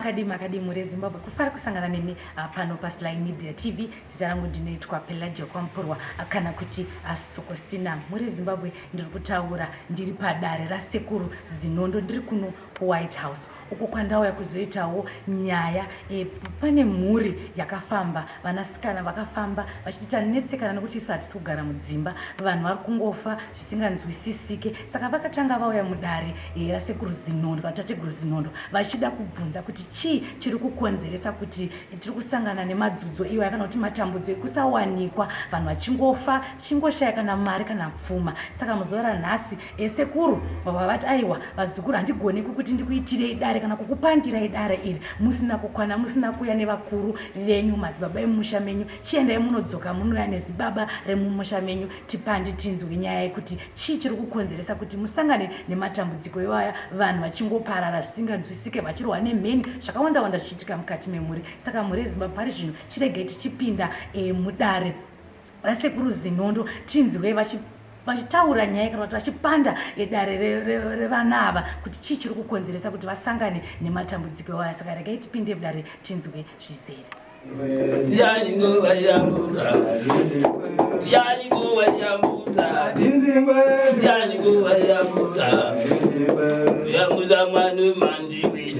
Makadii makadii mhuri yeZimbabwe kufara kusangana nemi ah, pano paSly Media TV. Zita rangu ndinoitwa Pelagia Kwampurwa ah, kana kuti ah, Sokostina. Mhuri yeZimbabwe ndiri kutaura ndiri padare raSekuru Zinondo ndiri kuno kuWhite House uko kwandauya kuzoitawo nyaya e, pane mhuri yakafamba vanasikana vakafamba vachiti tanetsekana nekuti isu hatisi kugara mudzimba vanhu vari kungofa zvisinganzwisisike saka vakatanga vauya mudare eh, rasekuru zinondo vatateguru zinondo vachida kubvunza kuti chii chiri kukonzeresa kuti tiri kusangana nemadzudzo iwaya kana kuti matambudzo ekusawanikwa vanhu vachingofa tichingoshaya kana mari kana pfuma saka muzuva ranhasi eh, sekuru vava vati aiwa vazukuru handigoni kukuti ndikuitirei dare kana kukupandirai dare iri musina kukwana musina kuya nevakuru venyu madzibaba emumusha menyu chiendai munodzoka munouya nezibaba remumusha menyu tipande tinzwe nyaya yekuti chii chiri kukonzeresa kuti musangane nematambudziko iwaya vanhu vachingoparara zvisinganzwisike vachirohwa nemheni zvakawanda wanda zvichiitika mukati memhuri saka mhuri yezimbabwe pari zvino chiregai tichipinda e, mudare rasekuru zinondo tinzwe vachitaura nyaya kana kuti vachipanda dare revana ava kuti chii chiri kukonzeresa kuti vasangane nematambudziko iwaya saka regai tipinde mudare tinzwe zvizere Yambuza mwana mandiwe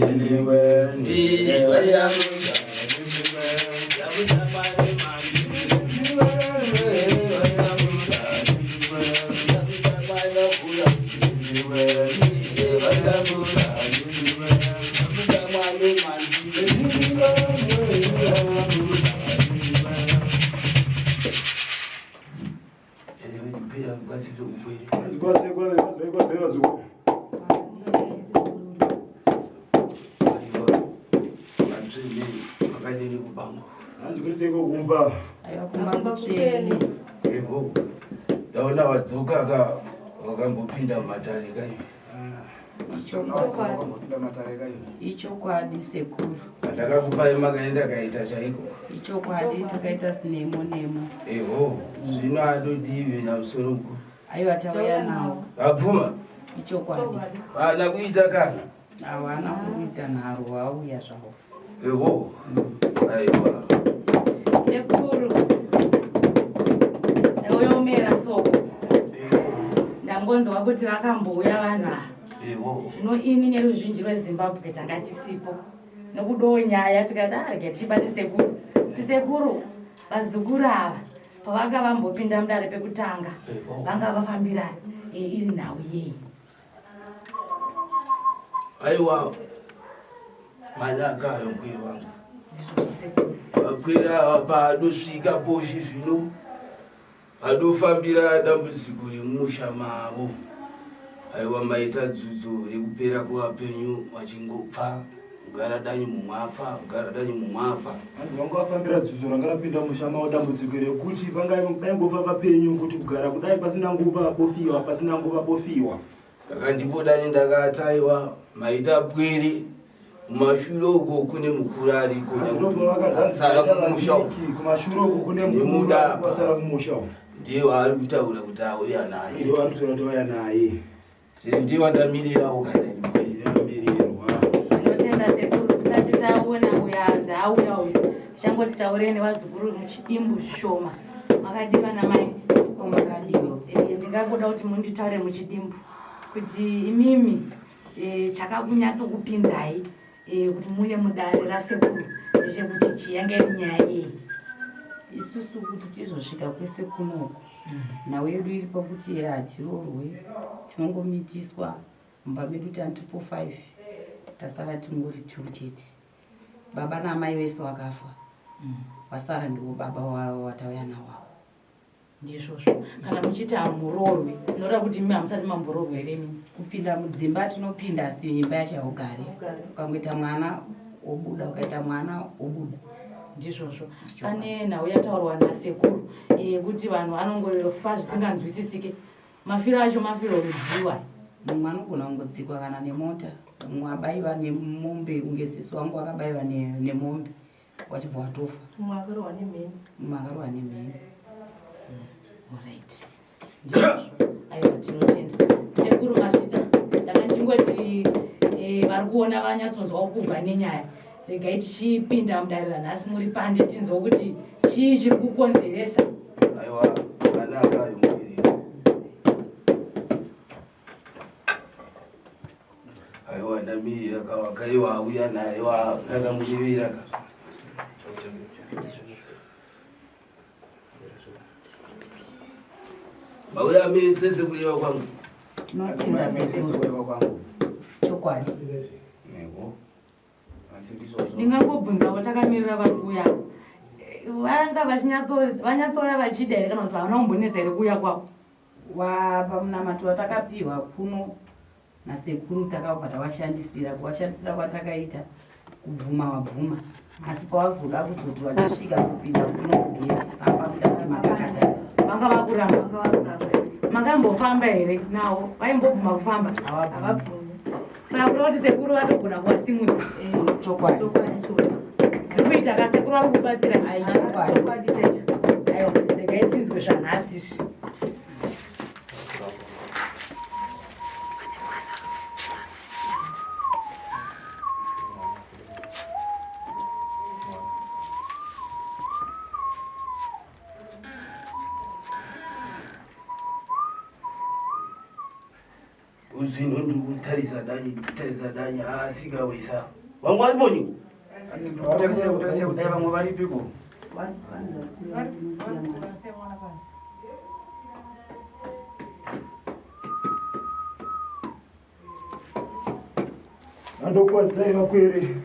Yambuza mwana Ndaona wadzoka ka wakambopinda mumatare kai. Ichokwadi sekuru. Ndakakupai makaenda kaita chaiko. Ichokwadi takaita nemo nemo. Eho, zvino adodiwe namusoro mukuru. Aiwa tauya nawo. Abvuma. Ichokwadi. Haana kuita kana. Hawana kuita nharo wauya zvavo. Eho. Aiwa. Sekuru. Ndauya soko. Ndangonzwa kuti vakambouya vanhu ava. Zvino ini neruzhinji rweZimbabwe tanga tisipo. Nekudawo nyaya tikati arege ah, tichibate sekuru. Tisekuru vazukuru ava pavanga vambopinda mudare pekutanga vanga vafambira eh, iri nhau yei. Aiwa manaka mkwiri wangu. Vakwira padosvika poshi zvino Vadofambira dambudziko remumusha mavo. Aiwa maita dzudzo rekupera kwevapenyu vachingopfa kugara danyi mumwe apfa kugara danyi mumwe apfa. Hanzi vanga vafambira dzudzo ranga rapinda musha mavo dambudziko rekuti vaingofa vapenyu kuti kugara kudai pasina nguva pofiwa pasina nguva pofiwa. Saka ndipo dani ndakati aiwa maita pwere kumashure uko kune mukuru ariko sara kumusha kumashure uko kune mukuru asara kumusha uko ndiye waari kutaura kuti auya naye ndiye waari kutaura kuti auya naye ndiye wandamirirawo kana Tinotenda sekuru tisati taona uyo anzi auya uyu tichangoti taurei nevazukuru muchidimbu zvishoma makadiwa namai Makadiwa. Eh, ndingangoda kuti munditaure muchidimbu kuti imimi eh, chakakunyatsokupinzai eh, kuti muuye mudare rasekuru ndechekuti chii yanga iri nyaya yei Isusu kuti tizosvika kwese kunoku nhau yedu iri pakuti hatiroorwe tinongomitiswa mumba medu tandiripo 5 tasara tingori 2 chete baba naamai vese wakafa wasara ndiwo baba watauya nawo awo ndizvozvo kana muchiti hamuroorwi unoreva kuti imi hamusati mamboroorwa here imi kupinda mudzimba tinopinda asi imba yacho haugari ukangoita mwana wobuda ukaita mwana wobuda ndizvozvo pane nhau yataurwa nasekuru yekuti vanhu vanongofa zvisinganzwisisike mafiro acho mafiro rudziwa mumwe anogona kungodzikwa kana nemota mumwe abaiwa nemombe kunge sisi wangu akabaiwa nemombe wachibva watofa mumwe akarohwa nemheni mumwe akarohwa nemheni Alright. Aiwa tinotenda. Sekuru Masvita, ndanga ndichingoti eh, vari kuona vanyatsonzwa kubva nenyaya. Regai tichipinda mudare ranhasi muri pande tinzwa kuti chii chiri kukonzeresa. Aiwa, zvakanaka ayo mupwere. Aiwa, ndamirira ka wakare wauya naye wakangamurevera ka. Mauya metse sekureva kwangu. Tinotenda sekuru. Chokwadi. Ndingangobvunzawo takamirira vari kuuya. Vanga vanyatsouya vachida here kana kuti havana kumbonetsa here kuuya kwavo? Pamunamato watakapiwa kuno nasekuru takabva tavashandisira kuvashandisira kwatakaita kubvuma wabvuma asi pawazoda kuzoti wachisvika kupinda kuno kugeti pamba kuita kuti makakata vanga vakuramba makambofamba here nawo vaimbobvuma kufamba saka kuda kuti sekuru vatogona kuvasimudza eh, chokwadi zviri kuita ka sekuru vari kubatsira aiwa regai tinzwe zvanhasi izvi Uzvino ndiri kutarisa danyi, ndiri kutarisa danyi, asi kawisa. Vamwe variponi? Kutarisira kutarisira kudai vamwe varipiko? Andokwazai vakwere.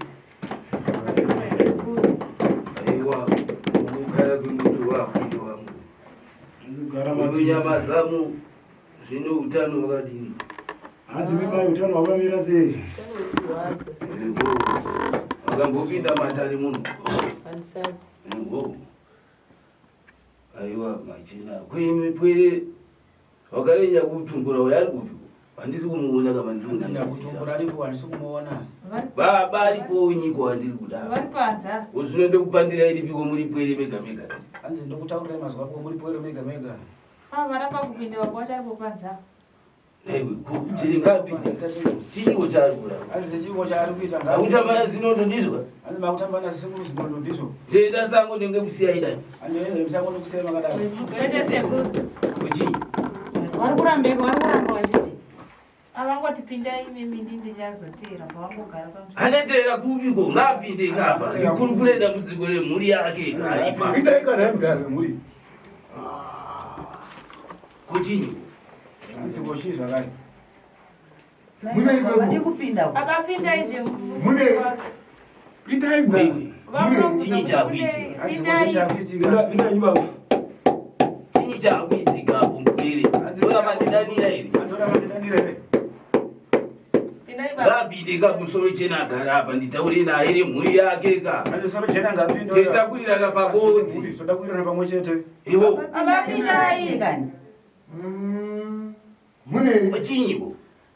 Aiwa, kukaya kwemuti wakwiri wangu. Nyama zamu Zvino utano hwakadini? Hanzi mikai utano hwakamira sei? Wakambopinda matare munhu? Handisati. Aiwa machena. Kwemi pwere wakarenya kutumbura uyo ari kupi? Handisi kumuona kama ndiri kutumbura aripo handisi kumuona. Baba aripo nyiko wandiri kuda. Vari panze. Uzvino ndokupandira iripiko muri pwere mega mega. Hanzi ndokutaurira mazwi ako muri pwere mega mega. Ah, varamba kupinda baba wacho aripo panze apo. Chiri ngapinde. Chinyiko chaari kuramba. Hanzi chinyiko chaari kuita ngapinde. Akutamba nazinondo ndizvo. Hanzi makutamba nasekuru zinondo ndizvo. Ndoita sango ndenge kusiya idai. Hanzi ndoenda musango ndokusiya makadaro. Kwete sekuru. Kuchi? Vari kurambeko, vari kuramba vachiti. Avangoti pindai imimi ini ndichazoteera pavangogara pamusoro. Anoteera kupiko ngaapinde kapa ndikurukure dambudziko remhuri yake kaipa. Pindai kana mugara vemhuri. Kuchinyi? Dambudziko chii zvakare? Mune Vadi kupinda. Baba pindai zve. Mune Pindai mugara. Chinyi chakuitika? Pindai. Pindai baba. Chinyi chakuitika apo mupwere? Tora mandidanira here? Tora mandidanira here? Pindai baba. Ngapinde ka musoro chena agara apa nditaure naye nemhuri yake ka. Hanzi soro chena ngapinde. Tetakurirana pabodzi. Toda kuwirirana pamwe chete. Iwo. Baba pindai. Kani. Mune Chinyiko?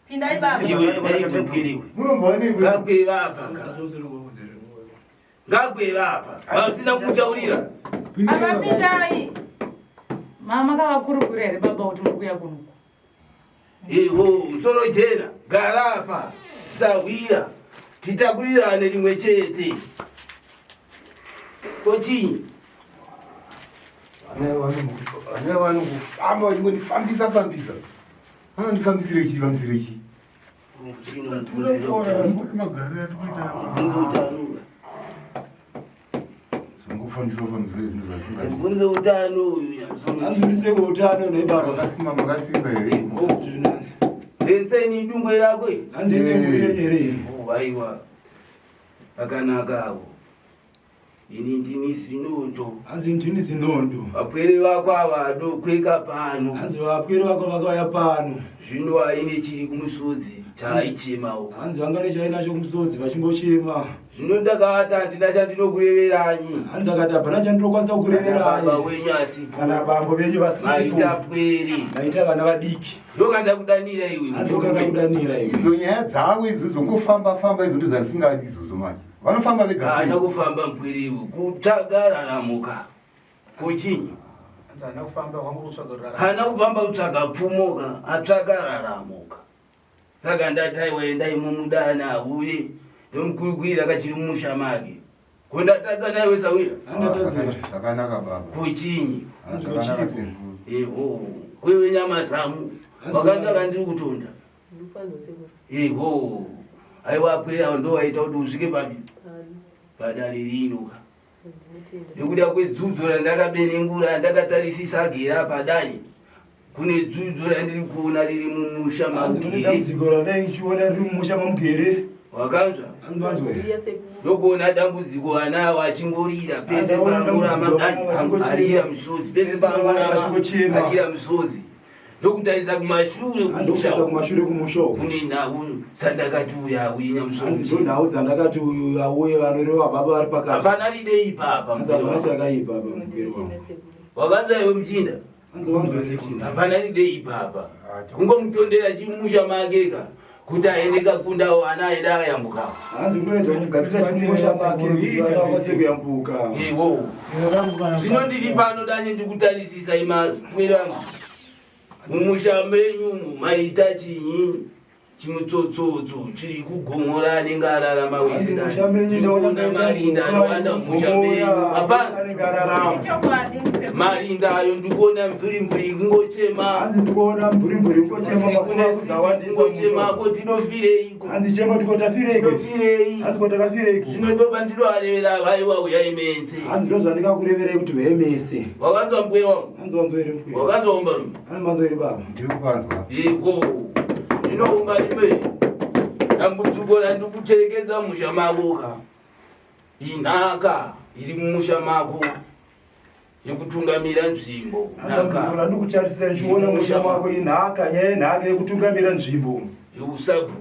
Pindai baba. Iwe dai mupwere iwe. munombowanei Ngakweva apa ka. Ngakweva apa. Vasina kutaurira. Baba pindai. Mama kavakurukura here baba kuti muri kuuya kunoku? Iho musoro jena gara apa. Sahwira. Titakurirane rimwe chete. Kochinyi? Vana vanongofamba vachingondifambisa fambisa. Vanondifambisire chii fambisire chii? Mubvunze utano uyu nyamusoro. Utano nei baba? Makasimba makasimba here? Renseni dungwe rako. Hanzi here? Oh aiwa. Akanaka awo. Ini ndini Zinondo. Hanzi ndini Zinondo. Vapwere vako ava adokweka pano. Hanzi vapwere vako vakauya pano. Zvino aine chiri kumusodzi chaaichemawo. Hanzi vanga nechainacho kumusodzi vachingochema. Zvino ndakati handina chandinokureveranyi. Hanzi ndakati hapana chandinokwanisa kukureverai. Baba wenyu asipo. Kana bambo venyu vasipo. Maita pwere. Maita vana vadiki. Ndokanda kudanira iwe. Ndokanda kudanira iwe. Idzo nyaya dzavo idzo dzongofamba famba idzo ndodzandisingadi idzodzo manje. Vanofamba vega sei? Haana kufamba mpwiriwo kutsvaga raramuka. Kuchinyi? Haana kufamba wangu kutsvaga raramo. Haana kufamba kutsvaga pfumoka, atsvaga raramuka. Saka ndati aiwa endai mumudana auye. Ndomukurukuira kachiri mumusha make. Ko ndatadza naiwe sawira? Zvakanaka baba. Kuchinyi? Eho. Kwewe nyama zamu. Wakanga kandiri kutonda. Eho. Aiwa apwera ndo waita kuti usvike papi? Padare rino ka. Nekuda kwedzudzo randakabenengura ndakatarisisa agera padanyi. Kune dzudzo randiri kuona riri mumusha mamugere. Dambudziko randai ndichiona riri mumusha mamugere. Wakanzwa? Ndokuona dambudziko ana awo achingorira pese paangorama arira misodzi pese paangorama arira misodzi. Ndokutarisa kumashure kumusha. Kumashure kumusha. Kune nhau dzandakati uya auye nyamusoro. Ndo nhau dzandakati uyu auye vanoreva baba vari pakati. Hapana ridei ipapa. Hapana chakaipa apa mugere wangu. Wakanzwa iwe muchinda? Hapana ride ipapa. Kungomutondera chimusha make ka kuti aende kakunda ana aida akayambuka. Hanzi kunoedza kumugadzira chimusha make kuti vana vakwanise kuyambuka. Ewo. Zvino ndiri pano danye ndikutarisisa imapwere angu. Mumusha menyu maita chinyi? Chimutsotsotso chiri kugomora anenge ararama wese ndikuona marinda anowanda mumusha menyu hapana marinda ayo ndikuona mvuri mvuri kungochema hanzi ndikuona mvuri mvuri kungochema siku nesiku kungochema ko tinofireiko hanzi chema tikotafireiko tinofirei hanzi kotakafirei zvino ndopa ndinoarevera vaiwa uyai mense hanzi ndozvandikakureverei kuti uyai mese wakanzwa mupwere wangu hanzi wanzwa here mupwere wakanzwa umbarume hanzi manzwa here baba ndiri kupanzwa Iko ndinoumba rimwe dambudziko randikucherekedza musha mako ka inhaka iri mumusha mako yekutungamira nzvimbo dambudziko randikucharisira ndichiona musha mako inhaka nyaya yenhaka yekutungamira nzvimbo yeusabhuku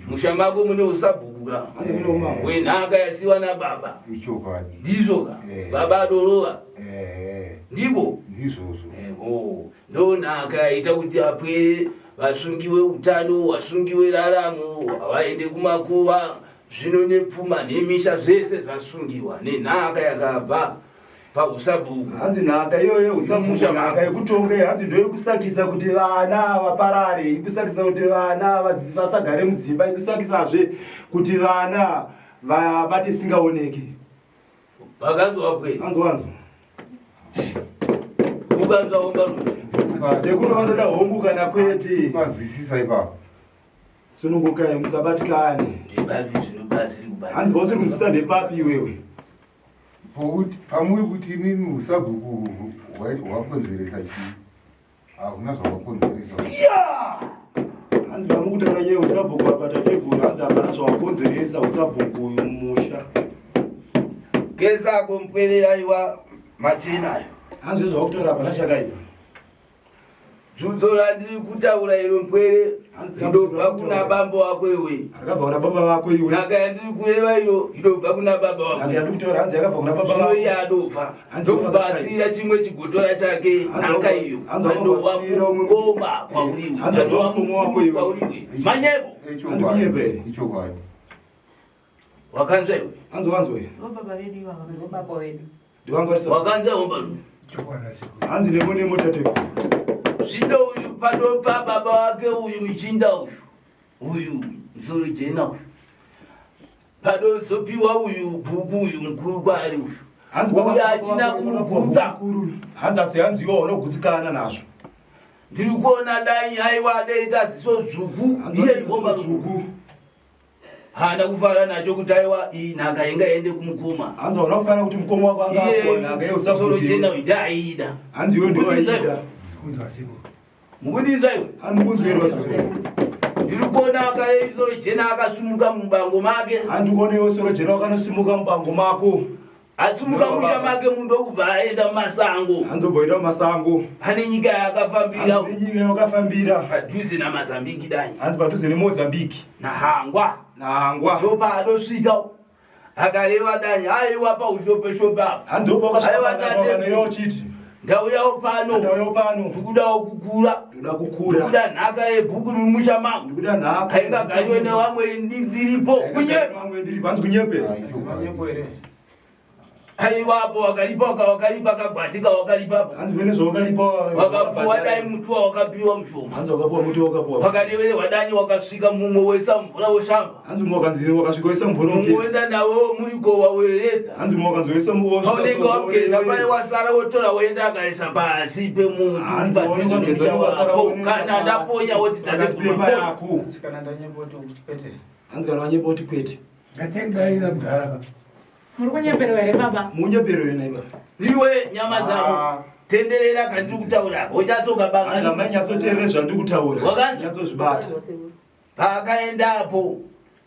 musha mako mune usabhuku ka wenhaka yasiwa nababa ndizvo ka baba adorova ndiko ndizvozvo Ndonhaka yaita kuti apwere vasungiwe utano, vasungiwe raramo, vaende kumakuva, zvino nepfuma nemisha zvese zvasungiwa nenhaka yakabva pausabhuku. Hanzi nhaka iyoyo usabhuku nhaka yekutonga hanzi ndoyekusakisa kuti vana vaparare, ikusakisa kuti vana vasagare mudzimba, ikusakisazve kuti vana vabate isingaoneki. Vakanzwa kwe. Anzwa anzwa. Ukanzwa homba. Sekuru vanoda hongu kana kwete. Panzwisisa ipapo. Sunungukai musabatikane. Ndepapi zvinobatsiri kubata. Hanzi vausiri kunzwisisa ndepapi iwewe. Pokuti pamuri kuti imimi usabhuku hwakonzeresa chii? Hakuna zvakakonzeresa. Hanzi vamukutaura nyaya usabhuku apa tateguru hanzi hapana zvakakonzeresa usabhuku uyu mumusha. Kesako mpwere aiwa machena ayo. Hanzi zvakutaura hapana chakaipa. Dzudzo randiri kutaura iro mpwere rinobva kuna bambo wako iwe. Rakabva kuna baba vako iwe. Nhaka yandiri kureva iyo inobva kuna baba wako. Nhaka yandiri kutaura hanzi yakabva kuna baba vako. Zvino iye adobva. Ndokubasira chimwe chigodora chake nhaka iyo. Andowa mukoma kwauriwe. Andowa mukoma kwauriwe. Manyebo. Ichokwadi. Ichokwadi. Wakanzwa iwe? Anzwa anzwa. Baba vedu ivava. Baba vedu. Wakanzwa hombarume? Hanzi nemo nemo tateguru. Zvino uyu panobva baba wake uyu muchinda uyu. Uyu musoro jena uyu. Panozopiwa uyu bhuku uyu mukuru kwaari uyu. Uyu achina kumugutsa. Hanzi asi hanzi iwo unogutsikana nazvo. Ndiri kuona dai aiwa adeita ziso dzvuku iye ihomba dzvuku. Haana kufara nacho kuti aiwa iyi nhaka ingaende kumukoma. Hanzi hauna kufara kuti mukoma wako anga apuwa nhaka yeusoro jena uyu ndiaida. Hanzi iwe ndiwe waida. Mukundinzwa iwe? Hanzi mukunzwa Ndiri kuona akaisoro jena akasimuka mubango make. Hanzi kuona iwe soro jena wakanosimuka mubango mako. Asimuka musha make munhu ndokubva aenda mumasango. Hanzi obva aenda mumasango. Pane nyika yaakafambira. Pane nyika yaakafambira. Padhuze naMazambiki dai. Hanzi padhuze neMozambiki. Nahangwa. Nahangwa. Ndopaadosvika akareva dai aiwa paushope shope apa. Hanzi ndopakasvika tate uchiti. Ndauyawo pano. Ndauyawo pano. Ndikudawo kukura. Ndikuda kukura. Ndikuda nhaka yebhuku riri musha mangu. Ndikuda nhaka. Haingagariwe nevamwe ndiripo. Kunyepa. Vamwe ndiripo. Hanzi kunyepe. Aiwapo wakaripa wakaripa kagwatika wakaripa. Hanzi mene zvawakaripa wakapuwa dai muti wawakapiwa mushoma. Hanzi wakapuwa muti wakapuwa. Wakarevererwa danyi wakasvika mumwe wesa mvura woshamba. Hanzi mumwe wakanzi wakasvika wesa mvura mumwe woenda nawo muriko waweredza. Hanzi mumwe wakanzi wesa mvura. Paunenge wageza paye wasara wotora woenda akaisa pasi pemuti padhuze nemusha wako. Kana ndaponya woti tate pemba yako. Kana ndanyepa kuti kwete. Hanzi kana wanyepa kuti kwete. Ngatengdaira mudhara. Muri kunyeperwa here baba? Munyeperwa here naiba? Iwe nyama zako. Ah. Tenderera kandiri kutaura. Wonyatsoka baba. Anga nyatsoteerera zvandiri kutaura. Nyatsozvibata. Paakaendapo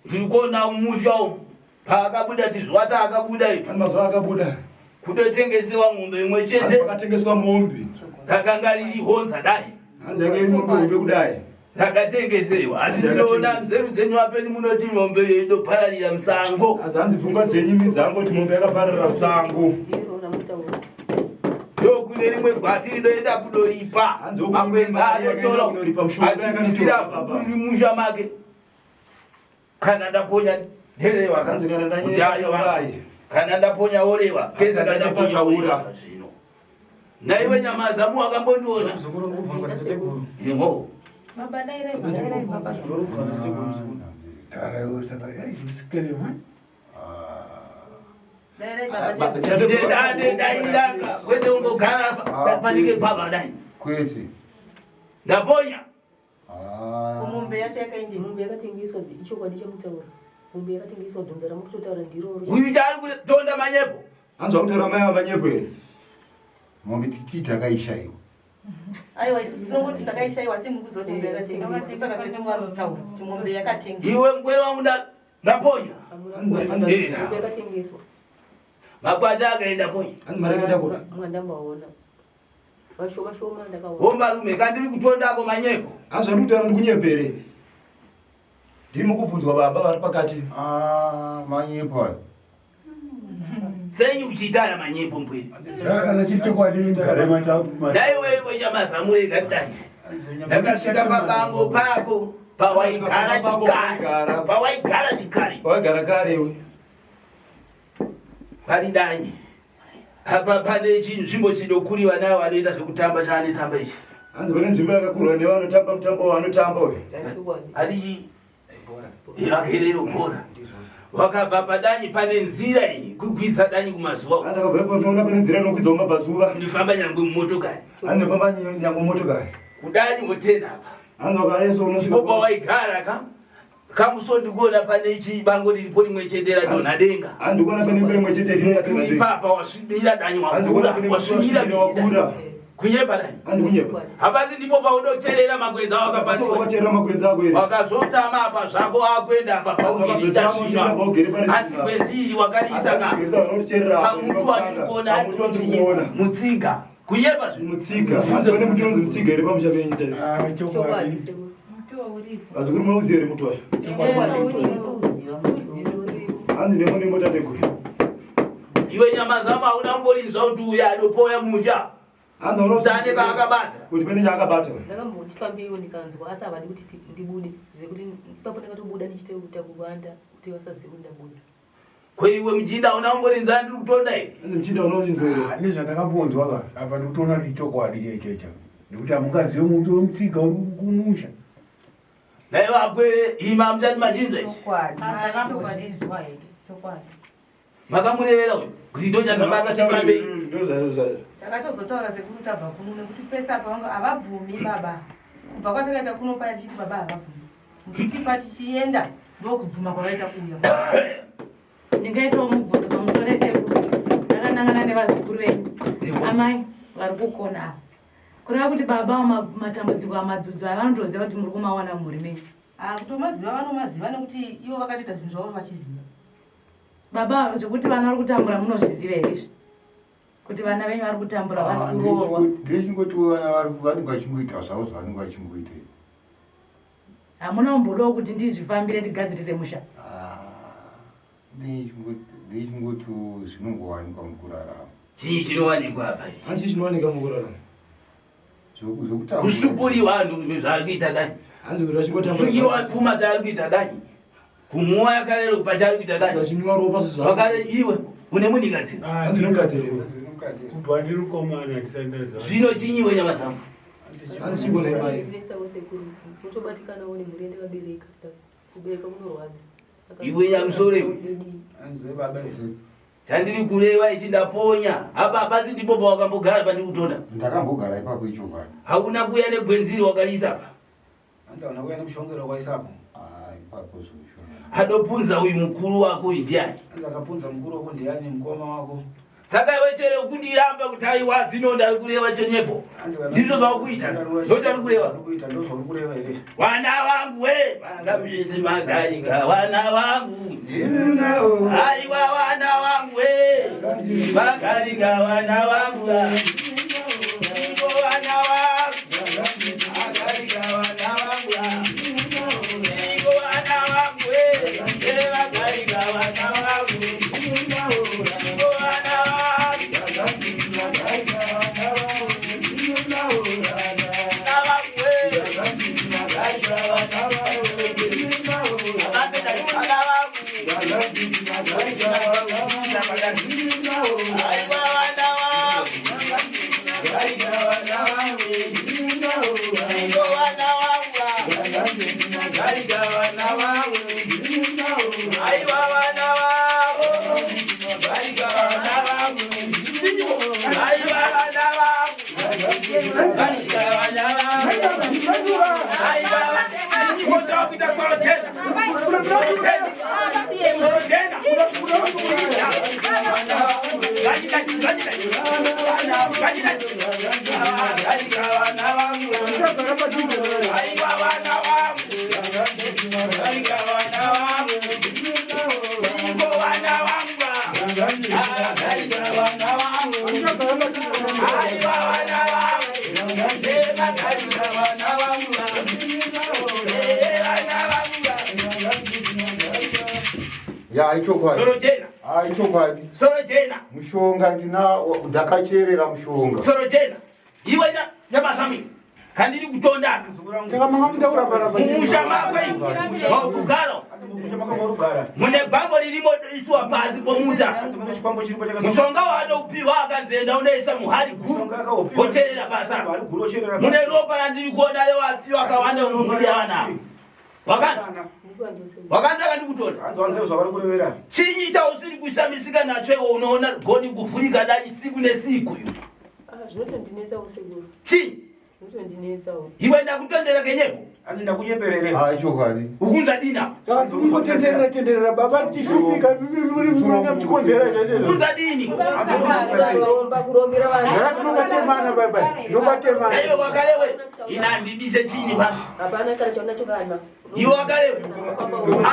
ndiri kuona musha umu. Paakabuda tizwata akabuda ipo. Mazuva akabuda. Kudotengesewa mombe imwe chete. Pakatengeswa mombe. Rakanga riri honza dai. Hanzi yanga iri mombe hombe kudai. Rakatengesewa asi ndinoona nzeru dzenyu apenyu munoti mombe iyo inopararira musango. Asi hanzi pfungwa dzenyu imi dzangoti mombe yakapararira musango. Ndokune rimwe gwati rinoenda kudoripa. Makwenga anotora achisira musha make. Kana ndaponya nderewa kuti aiwa. Kana ndaponya orewa. Keza ndaponya orewa zvino. Naiwe Nyamazamu wakambondiona. Ingo. Baba dairai baba. Dairaka kwete ungogara panenge baba dai. Kwete. Ndaponya. Ah. Mombe yacho yakaendei? Mombe yakatengeswa ichokwadi chamutaura. Mombe yakatengeswa dhonza ramukutotaura ndiroro. Uyu chaari kutonda manyepo. Hanzi wakutaura mai vamanyepo here? Mombe titi takaishaiwa. Aiwa isu tinongoti takaishaiwa asi mukuziva kuti mombe yakatengeswa. Saka sekuru vari kutaura kuti mombe yakatengeswa. Iwe mkwere wangu ndaponya. Mombe yakatengeswa. Makwata akaenda ponya. Hanzi mari yakaenda kupi? Mwandambaona. Vashoma shoma ndakaona. Hombarume kandiri kutondako manyepo. Hanzi zvandiri kutaura ndikunyepere. Ndiri mukubvunzwa baba vari pakati. Ah, manyepo ayo. Sei uchiita aya manyepo mbwiri? Kana chiri chokwadi mugare maita. Dai wewe nyamazamure kandai. Ndakasvika pabango pako pawaigara chikari. Pawaigara chikari. Pawaigara kare iwe. Pari danyi. Apa pane chinzvimbo chinokuriwa nawo vanoita zvekutamba chaanotamba ichi. Hanzi pane nzvimbo yakakurwa nevanotamba mutambo wavanotamba uyu. Hadichi akerero bhora. Wakabva padanyi pane nzira iyi kukwidza danyi kumazuva. Hanzi akabva ipapo ndinoona pane nzira inokwidza kumabvazuva. Ndifamba nyangwe mumotokari. Hanzi ndofamba nyangwe mumotokari. Kudanyi wotena apa. Hanzi wakayeso unosvika. Ndipo pawaigara ka. Kamuso ndikuona pane chibango riripo rimwe chete radonha denga. Handikuona pane imba imwe chete iri yadonha denga. Ipapa wasvibira danyi wakura, wasvibira wakura. Kunyepa dai. Handikunyepa. Hapasi ndipo paunocherera makwenzi ako akapasiwa. Wakachera makwenzi ako here? Wakazotama apa zvako akuenda apa paugere tasvina. Asi gwenzi iri wakariisa ka. Pamuti wandikuona hanzi mutsiga. Kunyepa zve. Mutsiga. Hanzi pane muti unonzi mutsiga here pamusha penyu tari? Ah, chokwadi. Vazukuru munouziva here muti wacho? Hanzi nemo nemo tateguru. Iwe nyama zama hauna kumborinzwa kuti uya adopoya musha. Hanzi unoziva kaakabata. Kuti pane chaakabata. Ndakamboti fambeiwo ndikanzwa asi havadi kuti ndibude zvekuti ipapo ndakatobuda ndichitoita kuvanda kuti vasazive kuti ndabuda. Ko iwe muchinda una umborinzwa ndiri kutonda here? Hanzi muchinda unozinzwa here? Ah, nezvandakambonzwa ka apa ndikutoona kuti ichokwadi chechecha nekuti hamungazive muti wemutsiga uri kumusha. Nhai vapwere ima muchati machinzwa ichi. Ndakambozvinzwa here chokwadi. Makamurevera uyu kuti ndo chandabata tifambei. Takatozotaura sekuru tabva kuno nekuti pese apa vanga havabvumi baba. Kubva kwatakaita kuno paya tichiti baba havabvumi. Muchitipa tichienda ndokubvuma kwavaita kuuya. Ndingaitawo mubvunzo pamusoro esekuru ndakanangana nevazukuru venyu amai vari kukona ava kureva kuti baba matambudziko amadzudzo aya vanotoziva kuti muri kumawana mumhuri menyu. Ah, kutomaziva vanomaziva nekuti ivo vakatoita zvinhu zvavo vachiziva. Baba zvekuti vana vari kutambura munozviziva here izvi? Kuti vana venyu vari kutambura vasi ah, kuroorwa. Ndechingoti vana vanenge vachingoita zvavo zvavanenge vachingoita. Hamuna kumbodawo kuti ndizvifambire tigadzirise musha? Ah, ndechingoti zvinongowanikwa mukurarama. Chii chinowanikwa apa ichi? Hanzi chinowanika mukurarama. Kusupuriwa anhu zvaari kuita dai. Hanzi kuti vachingotambura. Kusungiwa pfuma dzaari kuita dai. Kunguva yakarero pachari kuita dai. Zvachinwa ropa zvezva. Wakare iwe une munikadzira. Ah, Dzinogadziriwa. Kubva ndiri mukomana ndisati ndaziva. Zvino chinyiwe nyama zangu. Hanzi chingona imai. Ndinetsawo sekuru mutobatikanawo nemhuri yandakabereka kubereka kunorwadza Saka- Iwe nyamusoro iwe. Chandiri kureva ichi ndaponya. Apa hapasi ndipo pawakambogara pandiri kutonda. Ndakambogara ipapo ichokwadi. Hauna kuuya negwenziri wakarisa apa. Hanzi hauna kuuya nemushongero wakaisa apo. Ah, ipapo zvoshonga. Adopunza uyu mukuru wako uyu ndiani? Hanzi akapunza mukuru wako ndiani mukoma wako. Saka iwe chere kundiramba kuti aiwa zino ndari kureva chenyepo. Hanzi kana- Ndizvo zvakuita. Ndochari kureva. Kuita ndozvauri kureva here? Wana wangu we, vanga mshezi magarika, wana wangu. Aiwa wana wangu we, magarika wana wangu. Ivo wana wangu, magarika wana wangu. Ivo wana wangu we, magarika wana wangu. Ivo wana wangu. Ya ichokwadi. Soro jena. Ah, ichokwadi. Soro jena. Mushonga ndina ndakacherera mushonga. Soro jena. Iwe nyamasami. Kandiri kutonda. Saka manga muchida kuramba ramba. Mumusha mako iwe. Wakugara. Hanzi mumusha mako maurugara. Mune bango ririmo isiwa pasi pomuta. Hanzi mune chikwambo chiripo chakasa. Mushonga waanopiwa akanzi enda unoisa muhari guru. Mushonga akaupiwa. Wocherera pasi apa. Hari guru ocherera. Mune ropa randiri kuona rewapiwa akawanda mumhuri yavana. Wakanda. Ndikuvanzwa sekuru. Wakanda kandikutonda. Hanzi wanzeve zvavari kurevera. Chinyi chausiri kushamisika nacho iwe unoona goni kuvhurika dai siku nesiku iwe. Ah, zvinotondinetsawo sekuru Chinyi. zvinotondinetsawo Iwe ndakutondera kenyepo. Hanzi ndakunyeperere. Ah, ichokwadi. Ukunza dina. Saka tiri tenderera baba tichishupika muri muchikonzera zvese. Ukunza dini. Kuromba kurombera vanhu Ngara tinobatemana baba. Tinobatemana. Naiwe wakalewe. Ina handidise chinyi pano. hapana kana chaunacho kana Iwe wakalewe.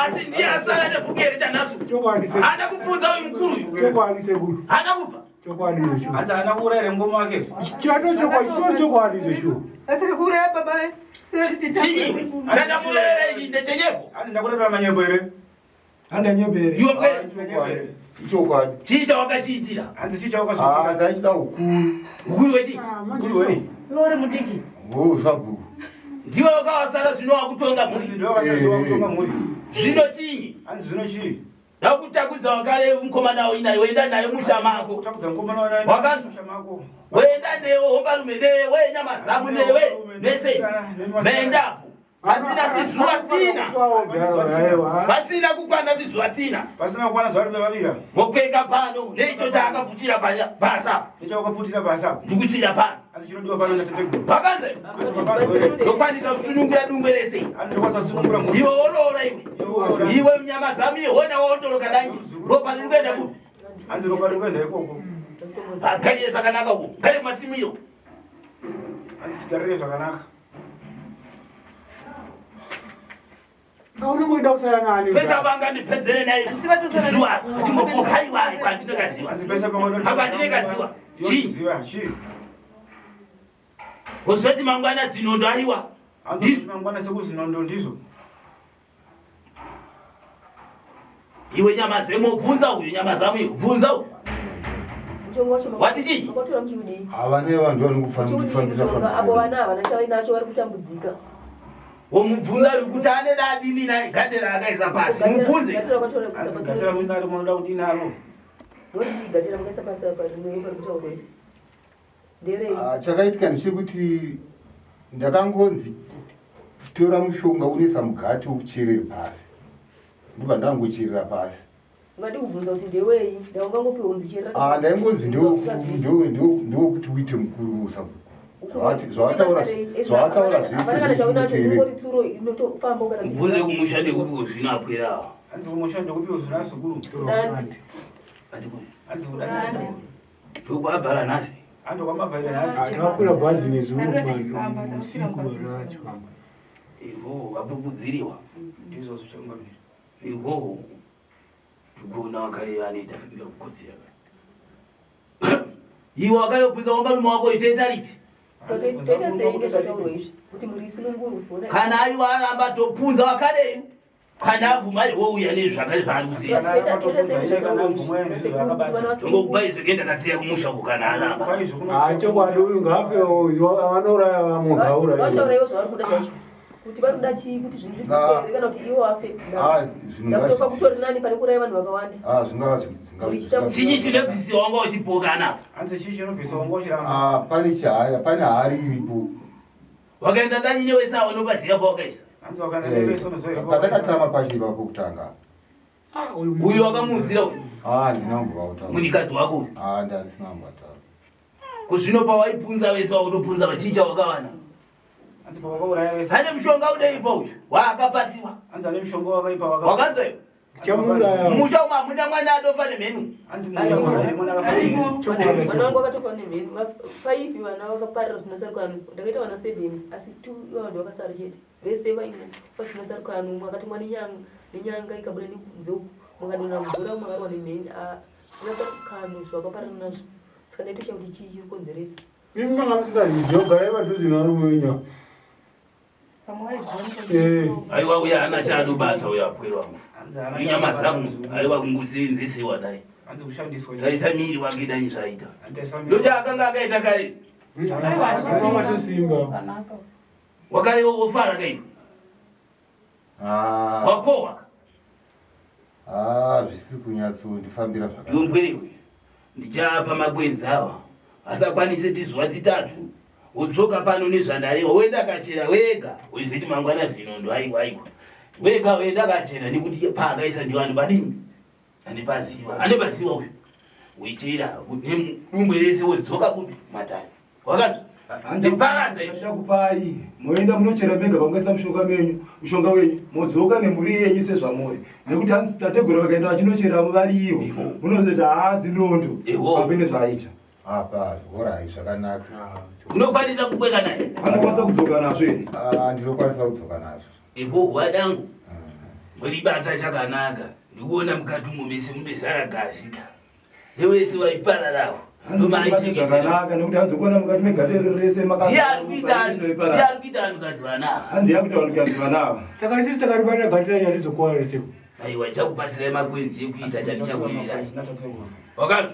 Asi ndiye asara nebhuku chanhasu. Chokwadi sekuru. Haana kupunza uyu mukuru uyu. Chokwadi sekuru. Haana kubva. Chokwadi icho. Hanzi haana kuuraya here mukoma wake. Chato chokwadi, chitori chokwadi icho. Asiri kuuraya baba seri Chinyi iwe. Chandamurevera ichi ndechenyepo. Hanzi ndakurevera manyembo here. Handanyebere. Iwe kwere. Ichokwadi. Ichokwadi. Chii chawakachiitira? Hanzi chii Ah, chawakazviitira. ndaichida ukuru. Ukuru wechii? Mukuru wei. Iwe uri mudiki. Wo sabhuku. Ndiwe wakawasara zvino wakutonga Hanzi mhuri. ndiwe wakasara wakutonga mhuri. Zvino chinyi? Hanzi zvino chii? Ndakutakudza wakale mukomana uinaye woenda naye musha mako. Kutakudza mukomana wana. Wakanzwa. Musha mako. Woenda newe hombarume newe nyamazamu newe nese. Meendapo. Pasina tizuva tina. Pasina kukwana tizuva tina. Pasina kukwana zuva rimwe vavira. Mokweka pano neicho chaakapuchira pasa. Nechawakaputira basa. Ndikuchira pano. Hanzi chinodiwa pano natateguru. Pakanze. Ndokwanisa kusunungura dungwe rese. Hanzi ndokwanisa kusunungura mhuri. Iwe woroora iwe. Iwe munyama zami hona waondoroka danyi. Ropa riri kuenda kupi? Hanzi ropa riri kuenda ikoko. Agarire zvakanaka uko. Gare kumasimu iyo. Hanzi tigarire zvakanaka. Unongoida kusara nani? Pesa vanga ndipedzere naye. Chizuva. Chimbopoka haiwa kwandinokaziwa. Hanzi pese pamwe Apa ndinekaziwa. Chii? Ziva chii? Kuzoti mangwana zinondo aiwa. Hanzi kuti mangwana sekuzinondo ndizvo. Iwe nyama zemo bvunza uyu nyama zamu iwe bvunza uyu. Mushonga wacho Wati chii? makatora muchiudii Havane vanhu vanokufambisa muchiudii apo fambisa. vana havana chavainacho vari kutambudzika. Womubvunza uyu kuti ane dadini naye gate raakaisa pasi. Mubvunze. Hanzi gate ramuinaro munoda kudini naro? Ndodii gate ramukaisa pasi apa rimwe pari kutaurwa iri? Nderei? Ah, chakaitika ndechekuti ndakangonzi tora mushonga unoisa mugati wokucherera pasi ndobva ndangocherera pasi. Ungadi kubvunza kuti ndewei? Ndaungangopiwa kunzi cherera. Ah, ndaingonzi ndewokuti uite mukuru usabhuku. Zvawataura zvawataura Hapana kana chaunacho, zvese ungori tsuro inotofamba ukata. Mubvunze kumusha ndekupi zvino apwera awa. Hanzi kumusha ndekupi zvino sekuru? Dande. Hanzi kudande. Ndokwabhara nhasi. Hanzi kwamabvaira nhasi. Takakwira bhazi nezuro usiku vana vachifamba. Iho abubudziriwa. Ndizvo zvichangomira. Iho ndikuona wakareva anoita fika kukotsira. Iwe wakayobvunza wambarume wako itoita ripi? Saka toita sei nezvataurwa izvi? Kuti mhuri isunungurwe. Ona- Kana aiwa aramba topunza wakareyu. Kana abvuma iwe uya nezvakare zvaari kuziva. Saka toita sei nezvataurwa izvi? Sekuru, kuti vana vasunungurwe. Tongokupa izvo kuenda kateya kumusha uko kana aramba. Ah, chokwadi uyu ngaafe vanouraya vamwe Vachauraiwa ngauraiwe. zvavari kuda zvacho. Kuti vari kuda chii kuti zvinhu zvibviswe here kana kuti iwo afe. Ah, zvinhu Ndakutofa kutori nani pane kuuraya vanhu vakawanda. Ah, zvingava Urichita- Chinyi chinobvisiwa wanga uchipokana. Hanzi chii chinobvisiwa wanga uchiramba? Ah, pane chihari, pane hari iripo. Wakaenda danyi newese awo unopaziva pawakaisa. Hanzi wakaenda nevese unoziva here Patakatama pacho ipapo kutanga. Uyu wakamuudzira uyu. Ah, ndina kumbovautaura. Munikadzi wako uyu. Ah, ndandisina kumbataura. Kuzvino pawaipunza wese waunopunza vachinja wakawana. Hanzi pawakauraya vese. Ane mushonga udeipo uyu waakapasiwa. Hanzi ane mushonga wakaipa waka. Wakanzwa iwe? Chamuuraya. Musha umu hamuna mwana adofa nemhenu. Hanzi musha umu hamuna mwana akafa nemhenu. Vana vangu vakatofa nemheni. Faivi vana vakaparira zvisina tsarukano. Ndakaita vana 7 asi 2 ivavo ndivo vakasara chete. Vese vaingofa zvisina tsarukano. Mumwe akatumwa nenyanga ikabuda nekunze uku. Mukadonha mvura umwe akarwa nemheni. Ah, zvisina tsarukano zvakaparira nazvo. Saka ndaitotya kuti chii chiri kukonzeresa. Imi manga musingazviziva garai padhuze nevarume venyu. Eh. Aiwa uya haana chaanobata uya apwere wangu. Hanzi haana Inyama chaanobata. zangu aiwa kungusenzesiwa dai. Hanzi kushandiswa. Zvaisa miri wake dai zvaita. Hanzi aisa miri. Ndochaakanga akaita kare. Wakatosimba. Wakare wofara kai. Ah, Wakowa. ah, zvisi kunyatsondifambira zvakanaka. Iwe mpwerewe. Ndichapa makwenzi awa. Asakwanise tizuva titatu. Wodzoka pano nezvandarewa woenda kachera wega. Weziti mangwana zinondo aiwa aiwa. Wega woenda kachera nekuti paakaisa ndiwo anobadini. Anepaziva. Anepaziva uyu. Wechera nemumbwe rese wodzoka kupi matare. Wakanzwa? Ndiparadza izvi. Chakupai moenda munochera mega pamukaisa mushonga menyu mushonga wenyu modzoka nemhuri yenyu sezvamuri nekuti hanzi tategura vakaenda vachinochera variiwo munozoti haa zinondo pamene zvaaita. Apa, horai zvakanaka. Unokwanisa kukweka naye? Anokwanisa kudzoka nazvo here? Ah, ndinokwanisa kudzoka nazvo. Ivo hwadangu. Muribata chakanaka. Ndikuona mukati umo mese mubesara gazika. Nevese vaipararawo. Zvakanaka nekuti hanzi kuona mukati megatero rese Ndiye ari kuita ndiye ari kuita vanhukadzi vana ava. Hanzi yakuita vanhukadzi vana ava. Saka isusu takaribatira gatira chatizokuwa here sekuru? Aiwa ndichakupasirai makwenzi ekuita chandichakureverai. Wakanzwa?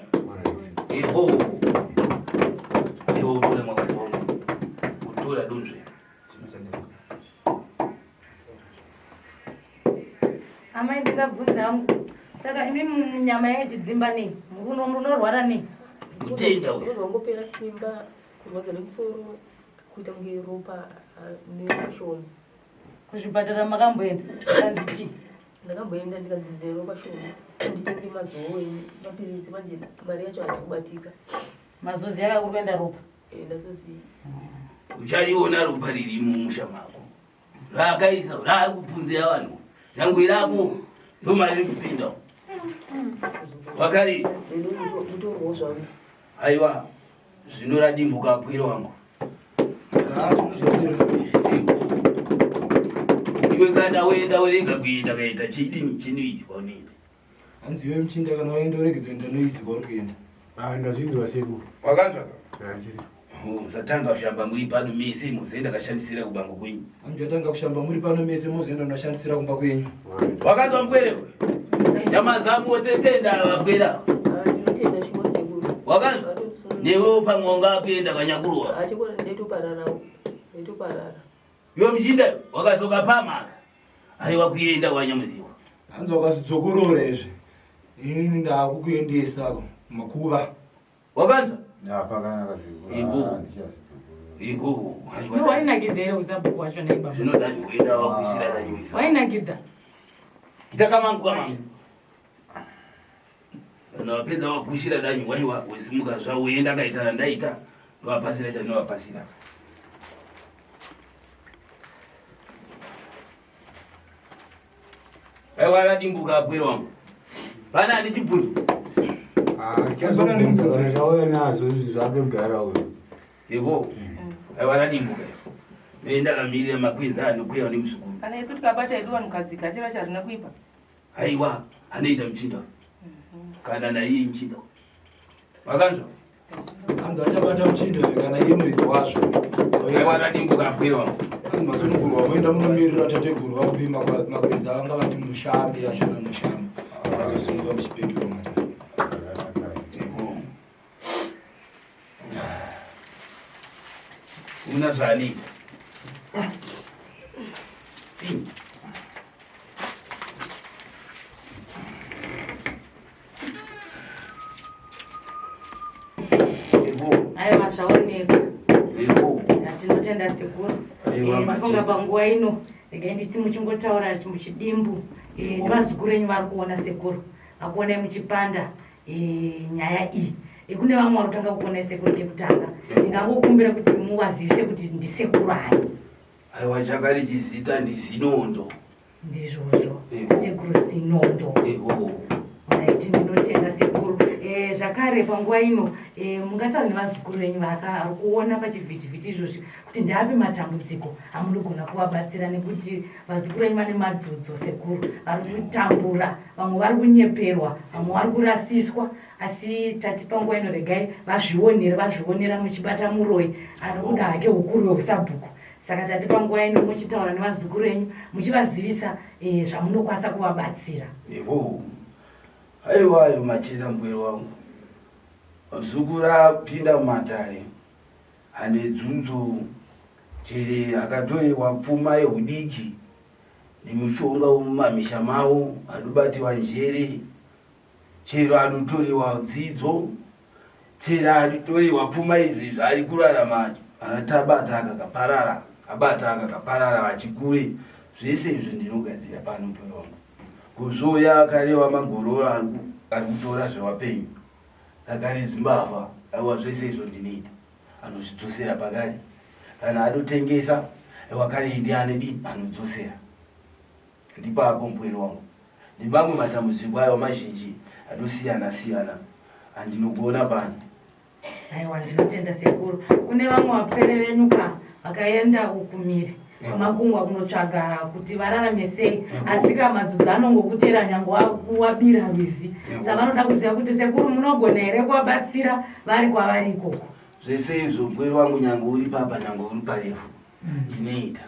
Iho. Iho utore mwakadongo. Utora donzve. Amai ndingabvunza hangu. Saka imi nyama yechidzimba nei? Munorwara nei? Kutenda uyu. Unozwa wangopera simba, kurwadza nemusoro, kuita kunge ropa ah, neropa shoma. Kuzvipatara makamboenda? Kanzi chii? Ndakamboenda ndikanzi ndine ropa shoma. Nditenge mazowe, mapiritsi manje mari yacho haisi kubatika. Mazozi aka kuri kuenda ropa. Eh, ndazoziva. Uchariona ropa riri mumusha mako. Raakaisa raari kupunzira vanhu. Nyangwe rako ndomari riri kupinda. Wakari Mutorwawo zvangu. aiwa zvino radimbuka apwere wangu. Iwe kana woenda worega kuenda kaita chidini chinoizwa unoenda. Hanzi iwe muchinda kana waenda uregedza kuenda noizi kwauri kuenda. Ah, ndazvinzwa sekuru. Wakanzwa? Ah, chiri. Oh, musatanga kushamba muri pano mese mozoenda kashandisira kubango kwenyu. Hanzi atanga kushamba muri pano mese mozoenda unoshandisira kumba kwenyu. Wakanzwa mupwere? Nyama zangu wotetenda vapwera. Ah, ndinotenda shuwa sekuru. Wakanzwa? Newewo pamwe wanga akuenda kanyakuruwa. Achikona ndaitopararawo. Ndaitoparara. Iwe muchinda wakasoka pamaka. Aiwa kuenda wanyamuziwa. Hanzi wakazvidzokorora izvi. Inini ndakukuendesa kumakuva. Wakanzwa? Pakanaka sekuru. Ihu. Ah, ndichazvidzokorora. Ihu. Iwe wainakidza here usabhuku wacho nhai baba? Zvinoda kuenda wakuisira danyuisa. Wainakidza? Ita kamangu kamangu. Kana wapedza wagushira danyu waiwa wesimuka zvawo uenda akaita randaita ndovapasira chandovapasira. Aiwa radimbuka apwere wangu. Pana ani chibvunzo? Chazobvunza nazvo zvinhu zvake kugara uyu. Evo. Aiwa radimbuka. Ndoenda kamirira makwenzi anokwira nemuzukuru. Kana isu tikabata hedu vanhukadzi gachira charina kuipa. Aiwa anoita muchinda. Kana naiye muchinda. Wakanzwa? Hanzi achabata muchinda uyu kana iye muridzi wazvo. Aiwa radimbuka apwere wangu. Hanzi masunungurwa voenda munomirira tateguru vakupe makwenzi avanga vati mushambi achona mushambi. Vazosunungurwa muchipetura matare. Evo. Una zvaanoita. Aiwa zvaoneka. Evo. Tinotenda sekuru. Aiwa, Eh, Ndofunga machena. panguva ino regai nditi muchingotaura muchidimbu eh, nevazukuru enyu vari kuona sekuru vakuonai muchipanda eh, nyaya iyi. Eh, Kune vamwe vari kutanga kuonai sekuru kekutanga. Ndingangokumbira kuti muvazivise kuti ndisekuru ani. Aiwa chakari chizita ndizinondo. Ndizvozvo. Evo. Tateguru Zinondo. Evo. Right, ndinotenda sekuru. Eh, zvakare panguva ino eh, mungataura nevazukuru venyu vari kuona pachivhitivhiti izvozvi kuti ndeapi matambudziko amunogona kuvabatsira nekuti vazukuru venyu vane madzudzo sekuru vari kutambura vamwe vari kunyeperwa vamwe vari kurasiswa asi tati panguva ino regai vazvionere vazvionera muchibata muroyi ari kuda hake ukuru hweusabhuku saka tati panguva ino muchitaura nevazukuru venyu muchivazivisa eh, zvamunokwanisa kuvabatsira. Evo. Aiwa ayo machena mbwere wangu. Vazukuru apinda mumatare ane dzudzo chere akatorewa pfuma yehudiki nemushonga wemumamisha mavo anobatiwa njere chero anotorewa dzidzo chero anotorewa pfuma izvi zvaari kurarama atabata akakaparara abata akakaparara vachikure zvese izvi ndinogadzira pano mbwere wangu. Kuzouya akarewa magororo ari kutora zvewapenyu akare zimbavha aiwa zvese izvo ndinoita anozvidzosera pakare kana adotengesa aiwa kare ndi anedi anodzosera ndipapo mpwere wangu ndimamwe matambudziko ayo mazhinji adosiyana siyana andinogona pano. Aiwa ndinotenda sekuru. Kune vamwe vapwere venyu ka vakaenda uku mhiri kwamakungwa kunotsvaga kuti vararame sei, asi ka madzudzo anongokutera nyange wabira rwizi. Saka vanoda kuziva kuti sekuru munogona here kuvabatsira vari kwavari ikoko. Zvese izvo mpwere wangu nyange uri papa nyange uri parefu ndinoita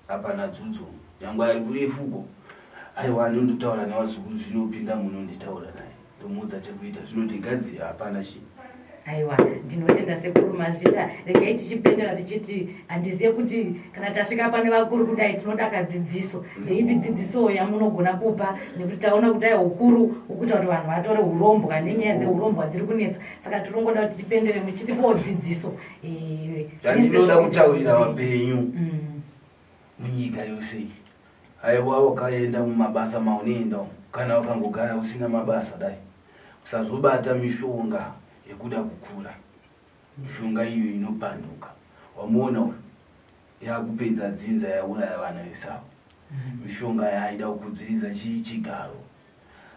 hapana dzudzo nyange ari kurefuko aiwa anondotaura nevazukuru zvinopinda muno nditaura naye ndomuudza chekuita zvinoti gadzira hapana chii. Aiwa ndinotenda sekuru mazvita. Regai tichipendera tichiti handizive kuti kana tasvika pane vakuru kudai tinoda kadzidziso. Ndeipi dzidziso yamunogona kupa nekuti taona kuti aiwa ukuru ukuita kuti vanhu vatore urombwa nenyaya dzeurombwa dziri kunetsa. Saka tirongoda kuti tipendere muchitipawo dzidziso. Eh, Chandinoda kutaurira vapenyu munyika yose iyi. Aiwa wakaenda mumabasa maunoenda umu kana wakangogara usina mabasa dai usazobata mishonga yekuda kukura. Mishonga iyo inopanduka. Wamuona uyu yakupedza dzinza yauraya vana vese ava. Mishonga yaida kukudziridza chii chigaro.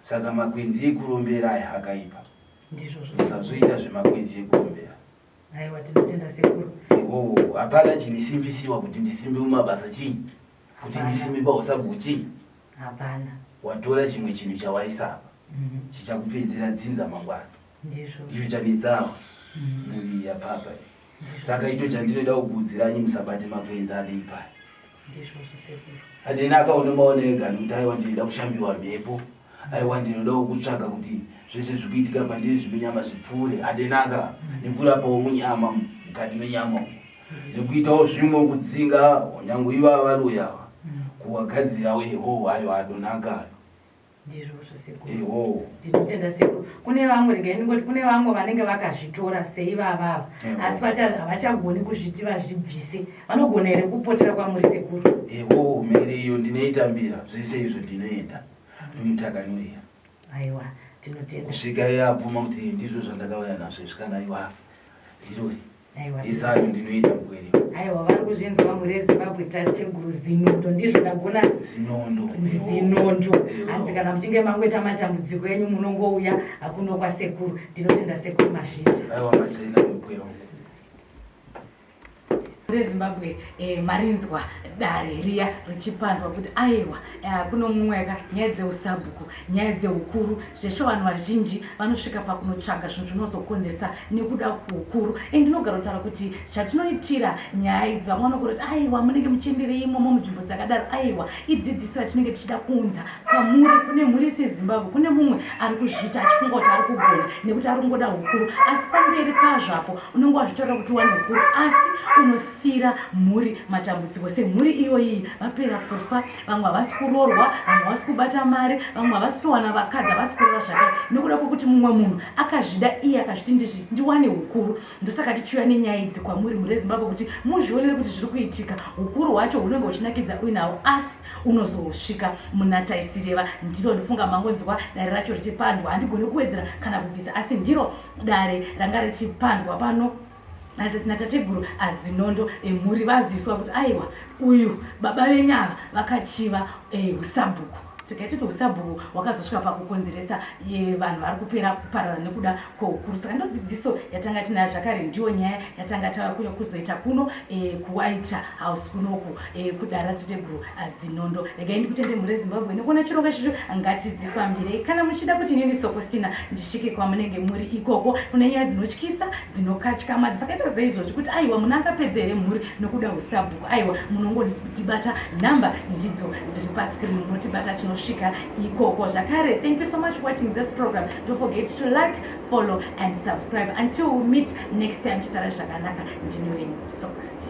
Saka makwenzi ekurombera aya akaipa. Ndizvozvo. Usazoita zvemakwenzi ekurombera. Aiwa tinotenda sekuru. Iwowo hapana chinisimbisiwa kuti ndisimbe mumabasa chii? Kuti ndisimbe pausabhuku chii? Hapana. Watora chimwe chinhu chawaisa apa. Chichakupedzera dzinza mangwana. Ndizvo. Ndicho chanetsawa. Mhuri yapapa. Saka icho chandinoda kukuudziranyi musabate makwenzi adei paya. Ndizvozvo sekuru. Handina akaona maona ega nekuti aiwa ndinoda kushambiwa mhepo. Aiwa ndinoda kutsvaga kuti zvese zvikuitika pandiri zvimunyama zvipfuure. Handinaka nekurapawo munyama mukati menyama umu. Nekuitawo zvimwe kudzinga nyange ivava varoyi ava kuwagadzirawo eho ayo adonaka ayo. Ndizvozvo sekuru. Eho. Ndinotenda sekuru. Kune vamwe regai ndingoti kune vamwe vanenge vakazvitora seivava ava asi havachagoni kuzviti vazvibvise. Vanogona here kupotera kwamuri sekuru? Eho mhere iyo ndinoitambira zvese izvo ndinoenda ndomutakanurira. Aiwa tinotenda. Kusvika iye abvuma kuti ndizvo zvandakauya nazvo izvi kana iwa ndirori. Isayo ndinoita mugwere. Aiwa vari kuzvinzwa mhuri yeZimbabwe tateguru Zinondo ndizvo ndagona. Zinondo. Zinondo. Hanzi kana muchinge mangoita matambudziko enyu munongouya kuno kwasekuru. Ndinotenda sekuru mazvita. Aiwa machena mugwere. rezimbabwe eh, marinzwa dare riya richipandwa kuti aiwa eh, kuno mumweka nyaya dzeusabhuku nyaya dzeukuru zvesho vanhu vazhinji vanosvika pakunotsvaga zvinhu zvinozokonzeresa nekuda kuukuru e ndinogara kutaura kuti zvatinoitira nyaya idzi vamwe vanogona kuti aiwa munenge muchienderei imomo munzvimbo dzakadaro aiwa idzidziso yatinenge tichida kuunza kwamuri kune mhuri sezimbabwe kune mumwe ari kuzviita achifunga kuti ari kugona nekuti ari kungoda ukuru asi pamberi pazvo apo unenge wazvitorera kuti uwane ukuru asi unosira mhuri matambudziko semhuri iyoyi vapera kufa vamwe havasi kuroorwa vamwe havasi kubata mari vamwe havasi kutowana vakadzi havasi kuroora zvakare nekuda kwekuti mumwe munhu akazvida iye akazviti ndiwane ukuru ndosaka tichiuya nenyaya idzi kwamuri mhuri yezimbabwe kuti muzvionere kuti zviri kuitika ukuru hwacho hunenge huchinakidza uinawo asi unozosvika muna taisireva ndiro ndifunga mangonzwa dare racho richipandwa handigoni kuwedzera kana kubvisa asi ndiro dare ranga richipandwa pano natateguru azinondo emhuri vaziviswa kuti aiwa uyu baba venyava vakachiva eh, usabhuku tikaita kuti usabhuku hwakazosvika pakukonzeresa eh, vanhu vari kupera kuparara nekuda kwoukuru saka ndodzidziso yatanga tinayo zvakare ndiyo nyaya yatanga tava kuya kuzoita kuno eh, kuwaita house kunoku eh, kudara tateguru azinondo regai ndikutende mhuri yezimbabwe nekuona chirongwa chicho ngatidzifambirei kana muchida kuti inini sokostina ndisvike kwamunenge muri ikoko kune nyaya dzinotyisa dzinokatyamadza sakaita seizvozvi kuti aiwa munhu angapedza here mhuri nokuda usabhuku aiwa munongotibata nhamba ndidzo dziri pascreen munotibata tinosvika ikoko zvakare thank you so much for watching this program don't forget to like follow and subscribe until we meet next time chisara zvakanaka ndini wenyu sokostina.